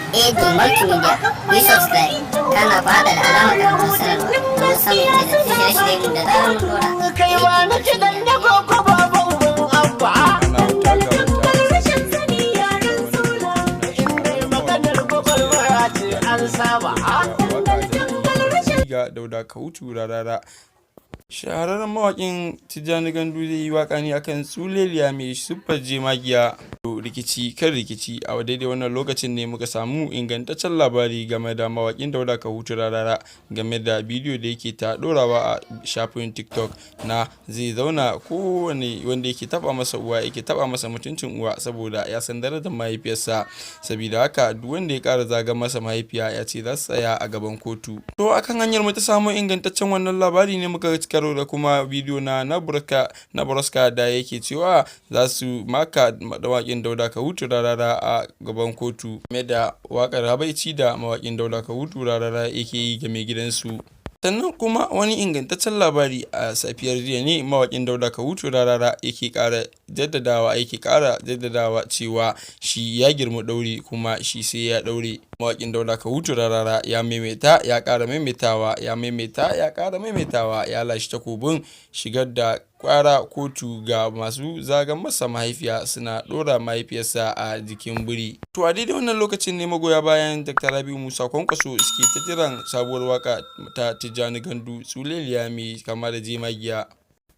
AD Multimedia, ku yi subscribe, kana ku haɗa da alamar ƙararrawar sanarwa domin samun ingantattun shirye-shiryen mu da zarar mun ɗora. Kai ba na kiɗan da koko baba uban Abba. Ana taka wata Rashin sani yaran suna. Inda maganar gwagwarmaya ce an saba. Tangal-tangal rashin Ga Dauda Kahutu Rarara. Shahararren mawaƙin Tijjani Gandu zai yi waƙa ne akan tsuleliya mai siffar jemagiya. Rikici kan rikici, a daidai wannan lokacin ne muka samu ingantaccen labari game da mawaƙin Dauda Kahutu Rarara, game da bidiyo da yake ta ɗorawa a shafin TikTok na zai zauna kowane wanda yake taba masa uwa, yake taba masa mutuncin uwa, saboda ya san darajar mahaifiyarsa. Saboda haka duk wanda ya ƙara zaga masa mahaifiya, ya ce za su tsaya a gaban kotu. To, akan hanyar mu ta samu ingantaccen wannan labari ne muka ci karo da kuma bidiyo na Naburaska da yake cewa za su maka mawaƙin Dauda Kahutu Rarara a gaban kotu, game da waƙar habaici da mawaƙin Dauda Kahutu Rarara yake yi ga mai gidansu. Sannan kuma wani ingantaccen labari, a safiyar jiya ne mawaƙin Dauda Kahutu Rarara yake ƙara jaddadawa cewa shi ya girma ɗauri, kuma shi sai ya ɗaure. Mawaƙin Dauda Kahutu Rarara ya maimaita, ya ƙara maimaitawa, ya maimaita, ya ƙara maimaitawa, ya lashe takobin shigar da ƙara kotu ga masu zagan masa mahaifiya, suna ɗora mahaifiyarsa a jikin biri. To, a daidai wannan lokacin ne magoya bayan Dr. Rabi'u Musa Kwankwaso suke ta jiran sabuwar waka ta Tijjani Gandu, tsuleliya mai kama da jemagiya.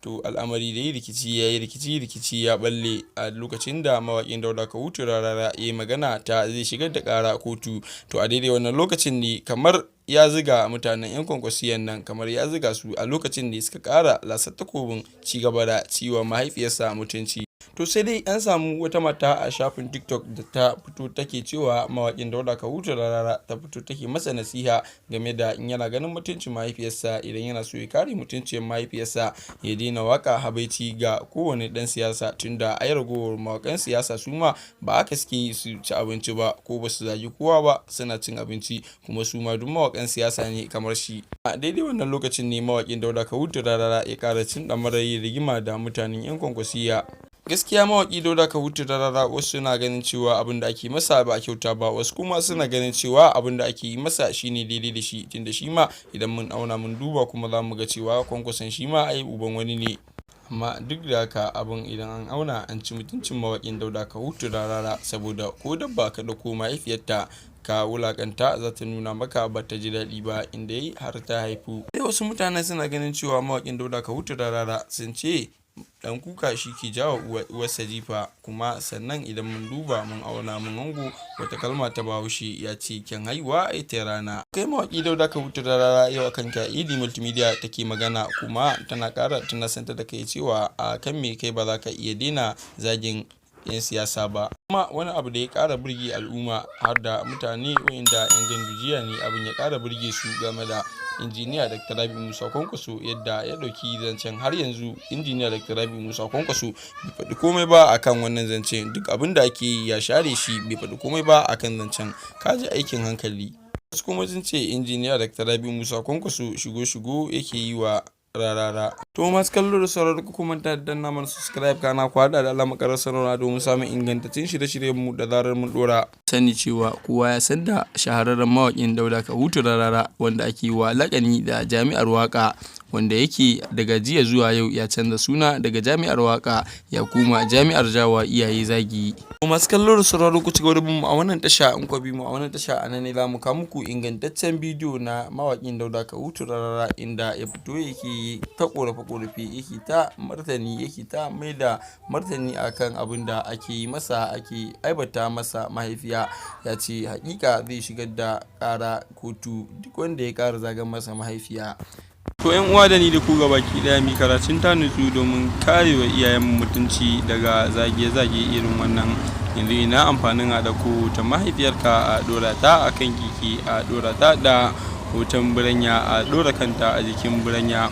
To, al'amari da yi rikici ya yi rikici, rikici ya balle a lokacin da mawaƙin Dauda Kahutu Rarara ya yi magana ta zai shigar da ƙara kotu. To, a daidai wannan lokacin ne kamar ya ziga mutanen 'yan Kwankwasiyan nan, kamar ya ziga su, a lokacin ne suka ƙara lasar takobin ci gaba da ciwa mahaifiyarsa mutunci. To, sai dai an samu wata mata a shafin TikTok da ta fito take cewa mawaƙin Dauda Kahutu Rarara, ta fito take masa nasiha game da in yana ganin mutuncin mahaifiyarsa, idan yana so ya kare mutuncin mahaifiyarsa, ya daina waka habaici ga kowane ɗan siyasa, tunda ai ragowar mawaƙan siyasa su ma ba haka suke yi su ci abinci ba, ko ba su zagi kowa ba suna cin abinci, kuma su ma duk mawaƙan siyasa ne kamar shi. A daidai wannan lokacin ne mawaƙin Dauda Kahutu Rarara ya ƙara cin ɗamarar yin rigima da mutanen 'yan Kwankwasiyya. Gaskiya mawaƙi Dauda Kahutu Rarara, wasu suna ganin cewa abin da ake masa ba a kyauta ba, wasu kuma suna ganin cewa abin da ake yi masa shine daidai da shi, tunda shi ma idan mun auna mun duba kuma za mu ga cewa Kwankwason shi ma ai uban wani ne. Amma duk da haka, abin idan an auna, an ci mutuncin mawaƙin Dauda Kahutu Rarara, saboda ko dabba ka ɗauko mahaifiyarta ka wulakanta, za ta nuna maka ba ta ji daɗi ba inda yi har ta haifu. Sai wasu mutane suna ganin cewa mawaƙin Dauda Kahutu Rarara, sun ce dan kuka shi ke jawo uwarsa jifa. Kuma sannan idan mun duba, mun auna, mun hango wata kalma ta Bahaushe, ya ce kyan haihuwa ai ta rana. Kai mawaƙi Dauda Kahutu Rarara, yau akan ka AD Multimedia take magana, kuma tana ƙara tunasanta da kai cewa a kan me kai ba za ka iya daina zagin 'yan siyasa ba. Kuma wani abu da ya ƙara burge al'umma, har da mutane wa'inda 'yan Gandujiya ne, abin ya ƙara burge su game da Injiniya Dr. Rabi'u Musa Kwankwaso, yadda ya ɗauki zancen. Har yanzu Injiniya Dr. Rabi'u Musa Kwankwaso bai faɗi komai ba akan wannan zancen. Duk abin da ake yi ya share shi, bai faɗi komai ba akan zancen. Kaji aikin hankali. Wasu kuma sun ce Injiniya Dr. Rabi'u Musa Kwankwaso shigo shigo yake yi wa Rarara. To, masu kallo da sauraro, ku manta da danna mana subscribe, kana ku haɗa da alamar ƙarar sanarwa domin samun ingantaccen shirye-shiryen mu da zarar mun ɗora. Sani cewa kowa ya san da shahararren mawaƙin Dauda Kahutu Rarara, wanda ake wa laƙani da Jami'ar Waƙa, wanda yake daga jiya zuwa yau ya canza suna daga Jami'ar Waƙa ya koma Jami'ar Jawa Iyaye Zagi. Masu kallo da sauraro, ku ci gaba da bin mu a wannan tasha. In ku bi mu a wannan tasha, a nan ne za mu kawo muku ingantaccen bidiyo na mawaƙin Dauda Kahutu Rarara, inda ya fito yake ta ƙorafe-ƙorafe, yake ta martani, yake ta mai da martani akan abin da ake yi masa, ake aibata masa mahaifiya. Ya ce haƙiƙa zai shigar da ƙara kotu duk wanda ya ƙara zagan masa mahaifiya. To, 'yan uwa, da ni da ku gabaki ɗaya, mu karatun ta nutsu domin karewa iyayenmu mutunci daga zage-zage irin wannan. Yanzu ina amfanin a ɗauko hoton mahaifiyarka a ɗora ta a kan keke, a ɗora ta da hoton biranya, a ɗora kanta a jikin biranya?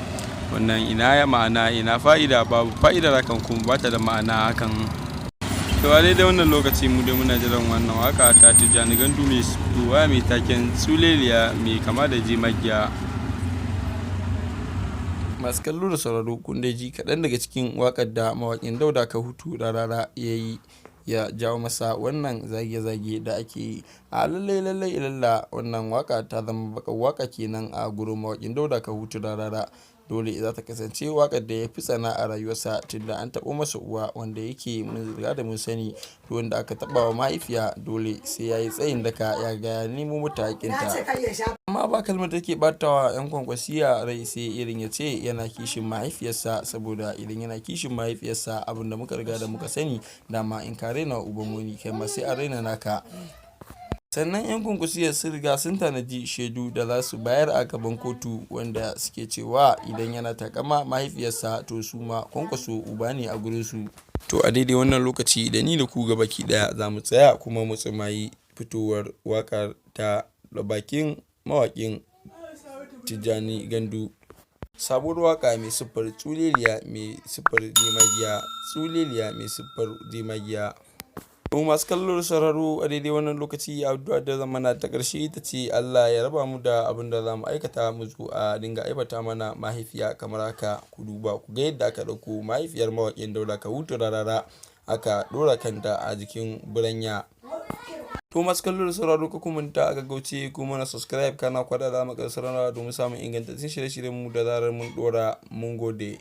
Wannan ina ya ma'ana, ina fa'ida? Babu fa'idar hakan, kuma ba ta da ma'ana hakan. To, a daidai wannan lokaci mu dai muna jiran wannan waka ta Tijjani Gandu mai fitowa mai taken tsuleliya mai kama da jemagiya. Masu kallo da sauraro, kun dai ji kaɗan daga cikin waƙar da mawaƙin Dauda Kahutu Rarara ya yi. ya jawo masa wannan zage-zage da ake yi. A lallai lallai ilalla wannan waka ta zama bakar waka kenan a gurin mawaƙin Dauda Kahutu Rarara. Dole za ta kasance waƙar da ya fi tsana a rayuwarsa, tunda an taɓo masa uwa, wanda yake mun riga da mun sani duk wanda aka taɓa wa mahaifiya dole sai ya yi tsayin daka ya ga ya nemo mata haƙƙinta. Amma ba kalmar da take ɓatawa 'yan Kwankwasiyya rai sai irin ya ce yana kishin mahaifiyarsa, saboda idan yana kishin mahaifiyarsa, abin da muka riga da muka sani dama, in ka raina uban wani, kai ma sai an raina naka. Sannan 'yan Kwankwasiyya sun riga sun tanaji shaidu da za su bayar a gaban kotu, wanda suke cewa idan yana takama mahaifiyarsa, to su ma Kwankwaso uba ne a gurinsu. To, a daidai wannan lokaci da ni da ku gabaki daya za mu tsaya kuma mu tsimayi fitowar wakar ta da bakin mawaƙin Tijjani Gandu. Sabuwar waka mai siffar tsuleliya mai siffar jemagiya, tsuleliya mai siffar jemagiya. To, masu kallo da sauraro, a daidai wannan lokaci addu'a da zamana ta ƙarshe ita ce Allah ya raba mu da abin da za mu aikata mu zo a dinga aibata mana mahaifiya kamar haka. Ku duba ku ga yadda aka ɗauko mahaifiyar mawaƙin Dauda Kahutu Rarara aka ɗora kanta a jikin biranya. To, masu kallo da sauraro, ku manta a gaggauce ku mana subscribe, kana kwaɗa da maka sanarwa domin samun ingantattun shirye-shiryen mu da zarar mun ɗora. Mun gode.